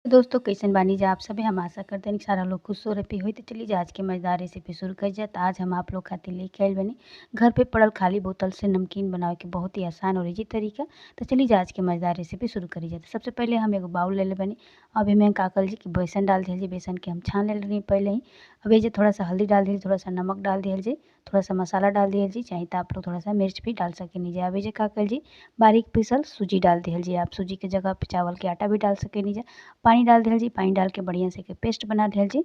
दोस्तों कैसन बानी जा आप सभी। हम आशा करते हैं कि सारा लोग खुश हो रहे होई। तो चलिए आज के मज़ेदार रेसिपी शुरू कर जाए। तो आज हम आप लोग खातिर लेके आइल बनी घर पे पड़ल खाली बोतल से नमकीन बनावे के बहुत ही आसान और इजी तरीका। तो चलिए आज के मज़ेदार रेसिपी शुरू करी जाए। सबसे पहले हम एगो बाउल ले ले बनी। अब एमें का कर जी कि बेसन डाल दिहल जी। बेसन के हम छान ले रही पहले ही। अब ये थोड़ा सा हल्दी डाल दिहल, थोड़ा सा नमक डाल दिहल जी, थोड़ा सा मसाला डाल दिहल जी। चाहे तो आप लोग थोड़ा सा मिर्च भी डाल सकेनी जी। अब ये का कर जी बारीक पिसल सूजी डाल दिहल जी। आप सूजी के जगह पे चावल के आटा भी डाल सकेनी जी। पानी डाल दिहल जी। पानी डाल के बढ़िया से पेस्ट बना दिहल जी।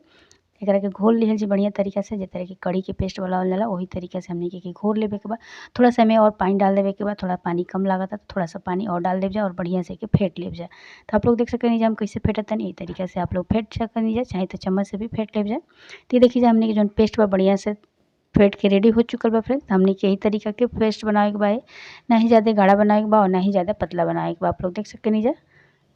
एकरा के घोल लिहल जी बढ़िया तरीका से, जे तरह के कढ़ी के पेस्ट बनावल जाला वही तरीका से हमनी के घोल लेवे के बाद थोड़ा सा में और पानी डाल देवे के बाद, थोड़ा पानी कम लागता तो थोड़ा सा पानी और डाल देव जा और बढ़िया से के फेंट लेव जा। तो आप लोग देख सकेनी जा हम कैसे फेंटतनी। यही तरीका से आप लोग फेंट सकेनी जा, चाहे तो चम्मच से भी फेंट लेव जा। तो ये देखिए जा हमनी के जौन पेस्ट बा बढ़िया से फेंट के रेडी हो चुकल बा फ्रेंड्स। हमनी के यही तरीका के पेस्ट बनावे के बा, ना ही ज़्यादा गाढ़ा बनावे के बा और ना ही ज़्यादा पतला बनावे के बा। आप लोग देख सकेनी जा।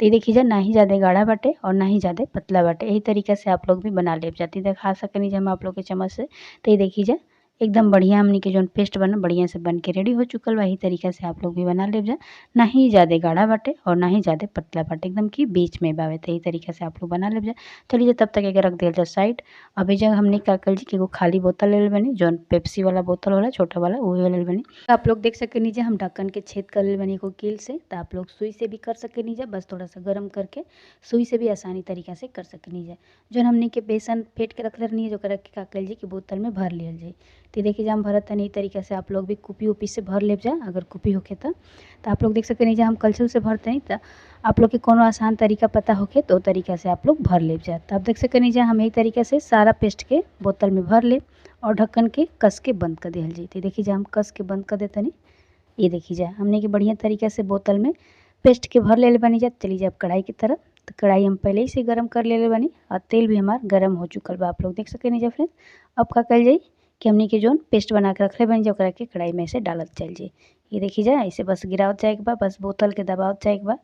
तो ये देखिए जा ना ही ज़्यादा गाढ़ा बाटे और ना ही ज़्यादा पतला बाटे। यही तरीका से आप लोग भी बना ले जाती खा सकेनी जा हम आप लोग के चम्मच से। तो ये देखिए जा एकदम बढ़िया हमनी के जौन पेस्ट बना बढ़िया से बन के रेडी हो चुकल बा। यही तरीका से आप लोग भी बना ले जा, ना ही ज़्यादा गाढ़ा बाटे और ना ही ज़्यादा पतला बाटे, एकदम की बीच में बावे। तो यही तरीका से आप लोग बना ले जा। चलिए तब तक एक रख दिया जा साइड। अभी जब हमने का कर जी कि एगो खाली बोतल ले बनी, जौन पेप्सी वाला बोतल होला छोटा वाला वही वाला बनी। आप लोग देख सकेनी जा हम ढक्कन के छेद कर ले बनी एगो कील से। तो आप लोग सुई से भी कर सकेनी जा, बस थोड़ा सा गर्म करके सुई से भी आसानी तरीका से कर सकेनी जा। जौन हमने के बेसन फेंट के रख लेनी है जो के का कर जी कि बोतल में भर लियल जाए। तो देखिए जा हम भरत तनी तरीका से आप लोग भी कुपी उपी से भर ले जा अगर कुपी होके तो आप लोग देख सकते नहीं जा हम कलछुल से भरते हैं। तो आप लोग के कोनो आसान तरीका पता होके तो तरीका से आप लोग भर ले जा। तो आप देख सकते नहीं जा हम यही तरीका से सारा पेस्ट के बोतल में भर ले और ढक्कन के कस के बंद कर दिहल जी। तो देखिए जा हम कस के बंद कर देते नहीं। ये देखिए जा हमने कि बढ़िया तरीका से बोतल में पेस्ट के भर ले बनी जा। चलिए जा अब कढ़ाई की तरफ। तो कढ़ाई हम पहले ही से गर्म कर ले बनी और तेल भी हमार गर्म हो चुकल बा। आप लोग देख सके नहीं जा फ्रेंड्स। अब का कल जाई कि हमनी के जोन पेस्ट बना के रखले बनी जा ओकरा के कढ़ाई में ऐसे डालत चल जाई। ये देखी जाए ऐसे बस गिरावत जाए के बा, बस बोतल के दबावत जाए के बा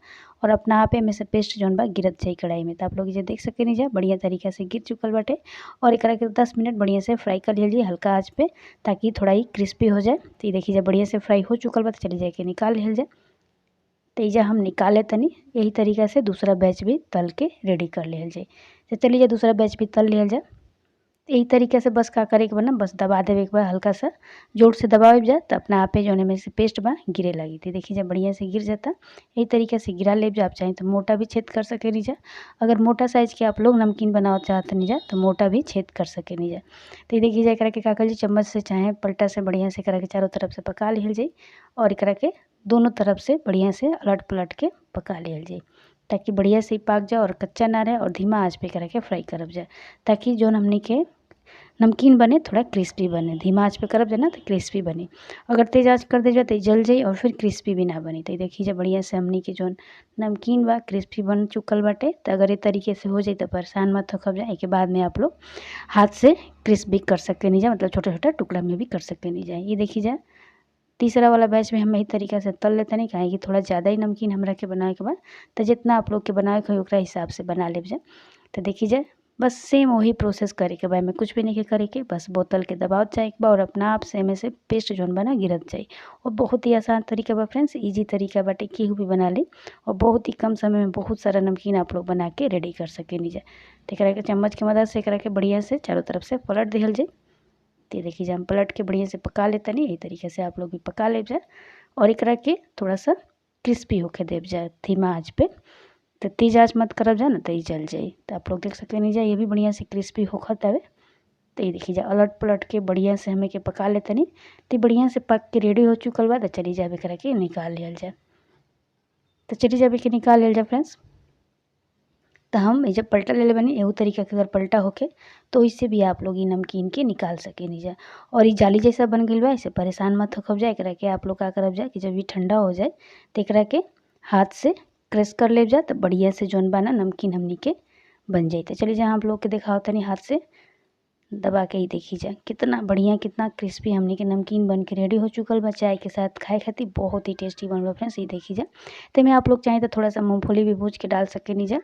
और अपना आपे में से पेस्ट जोन बा गिरत जाए कढ़ाई में। तो आप लोग ये देख सके नहीं जा बढ़िया तरीका से गिर चुकल बाटे। और एकरा के 10 मिनट बढ़िया से फ्राई कर लियल जी हल्का आँच पे, ताकि थोड़ा ही क्रिस्पी हो जाए। तो ये देखिए जा बढ़िया से फ्राई हो चुकल बा। तो चली जाए के निकाल लियल जाए। तो एजा हम निकाले तनी यही तरीका से दूसरा बैच भी तल के रेडी कर लियल जाए। तो चलिए जाए दूसरा बैच भी तल लियल जाए। यही तरीके से बस का करे के बना बस दबा देवे के बाद हल्का सा जोर से दबावे जाए तो अपना आपे जौन में से पेस्ट बा गिरे लगी। तो देखिए जब बढ़िया से गिर जाता यही तरीके से गिरा ले जा। आप चाहें तो मोटा भी छेद कर सके नहीं जा, अगर मोटा साइज के आप लोग नमकीन बनाओ चाहते नहीं जा तो मोटा भी छेद कर सके नहीं जा। तो ये देखिए जाए के का कर चम्मच से चाहे पलटा से बढ़िया से करा के चारों तरफ से पका लिहल जाए और एकरा के दोनों तरफ से बढ़िया से अलट पलट के पका लिहल जाए, ताकि बढ़िया से पाक जाए और कच्चा ना रहे। और धीमा आँच पे करा के फ्राई करब जाए, ताकि जो हमनी के नमकीन बने थोड़ा क्रिस्पी बने। धीमा आँच पे करब जाए ना तो क्रिस्पी बने, अगर तेज़ आँच कर दे जाए तो जल जाए और फिर क्रिस्पी भी ना बने। तो देखिए जब बढ़िया से हमनी के जो नमकीन बा क्रिस्पी बन चुकल बाटे। तो अगर ये तरीके से हो जाए तो परेशान मत होखब जाए। एके बाद में आप लोग हाथ से क्रिस्प भी कर सके नहीं जाए, मतलब छोटा छोटा टुकड़ा में भी कर सके नहीं जाए। ये देखिए जाए तीसरा वाला बैच में हम यही तरीका से तल लेते नहीं, काहे कि थोड़ा ज़्यादा ही नमकीन हमरा के बनावे के बाद। तो जितना आप लोग के बनावे के ओकरा हिसाब से बना ले जाए। तो देखिए जाए बस सेम वही प्रोसेस करे के बाद में कुछ भी नहीं के करे के, बस बोतल के दबाव जाए के बा और अपना आप से में से पेस्ट जोन बना गिरत जाए। और बहुत ही आसान तरीका बा फ्रेंड्स, ईजी तरीका बाटे, केहू भी बना ले और बहुत ही कम समय में बहुत सारा नमकीन आप लोग बना के रेडी कर सके नहीं जाए। तो एकरा के चम्मच के मदद से एकरा के बढ़िया से चारों तरफ से पलट दिहल जाए। तो देखिए हम पलट के बढ़िया से पका लेते नहीं। यही तरीके से आप लोग भी पका ले जाए और एकरा के थोड़ा सा क्रिस्पी होके देव जाए धीमा आँच पे। तो तेज़ आँच मत करब जाए ना तो ये जल जाए। तो आप लोग देख सकते नहीं जाए ये भी बढ़िया से क्रिस्पी होखत हवे। तो ये देखिए जा अलट पलट के बढ़िया से हमें के पका लेते नहीं। तो बढ़िया से पक के रेडी हो चुकल बा। तो चली जाए एकरा के निकाल लियल जाए। तो चली जाए के निकाल लियल जाए फ्रेंड्स। तो हम जब पलटा ले ले बनी एहू तरीका के अगर पलटा होके तो इससे भी आप लोग ये नमकीन के निकाल सके नहीं जा। और ये जाली जैसा बन गई बा, इसे परेशान मत होखब जाए। एकरा के आप लोग का करब जाए कि जब ये ठंडा हो जाए तो एकरा के हाथ से क्रश कर ले जाए तो बढ़िया से जौन बा ना नमकीन हमनी के बन जाए। तो चलिए जहाँ आप लोग के दिखाओ तनी हाथ से दबा के ही देखी जाए कितना बढ़िया कितना क्रिस्पी हमनी के नमकीन बन के रेडी हो चुकल बा। चाय के साथ खाए खातिर बहुत ही टेस्टी बनल बा फ्रेंड्स। ये देखी जाए तो में आप लोग चाहें तो थोड़ा सा मूँगफली भी भूज के डाल सकेनी जा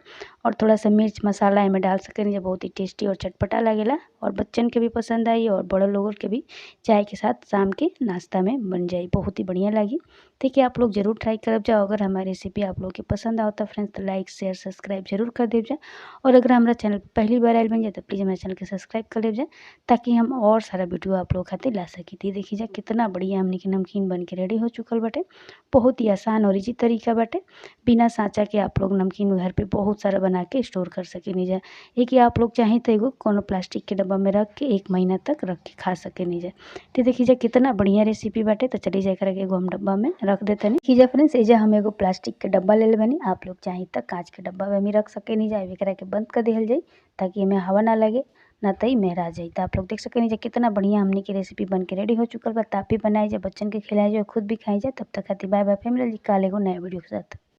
और थोड़ा सा मिर्च मसाला एमें डाल सकेनी जा। बहुत ही टेस्टी और चटपटा लगेला और बच्चन के भी पसंद आई और बड़े लोगों के भी चाय के साथ शाम के नाश्ता में बन जाए, बहुत ही बढ़िया लगी। देखिए आप लोग जरूर ट्राई करब जाओ। अगर हमारी रेसिपी आप लोग के पसंद आवता फ्रेंड्स तो लाइक शेयर सब्सक्राइब जरूर कर देव जा। और अगर हमारा चैनल पहली बार आयल बन जाए तो प्लीज़ हमारे चैनल के सब्सक्राइब कर ले जाए ताकि हम और सारा वीडियो आप लोग खातिर ला सकी। तो देखिए जा कितना बढ़िया हमनी के नमकीन बन के रेडी हो चुकल बाटे। बहुत ही आसान और इजी तरीका बाटे। बिना सांचा के आप लोग नमकीन घर पे बहुत सारा बना के स्टोर कर सकेनी जा। एक आप लोग चाहें तो एगो कोनो प्लास्टिक के डब्बा में रख के 1 महीना तक रख के खा सकेनी जा। तो देखिए जा कितना बढ़िया रेसिपी बाटे। तो चलिए जा एकरा के एगो हम डब्बा में रख देतनी। देखिए जा फ्रेंड्स एजा हम एगो प्लास्टिक के डब्बा ले बनी। आप लोग चाहें त कांच के डब्बा में भी रख सकेनी जा। एकरा के बंद कर दिहल जाई ताकि एमे हवा ना लगे, ना त ई मेहरा जाई। तो आप लोग देख सकेनी जा कितना बढ़िया हमनी के रेसिपी बन के रेडी हो चुकल बा। आप भी बनाई जा, बच्चन के खिलाई जा, खुद भी खाई जा। तब तक खातिर बाय बाय, फिर मिलल जी काल एगो नया वीडियो के साथ।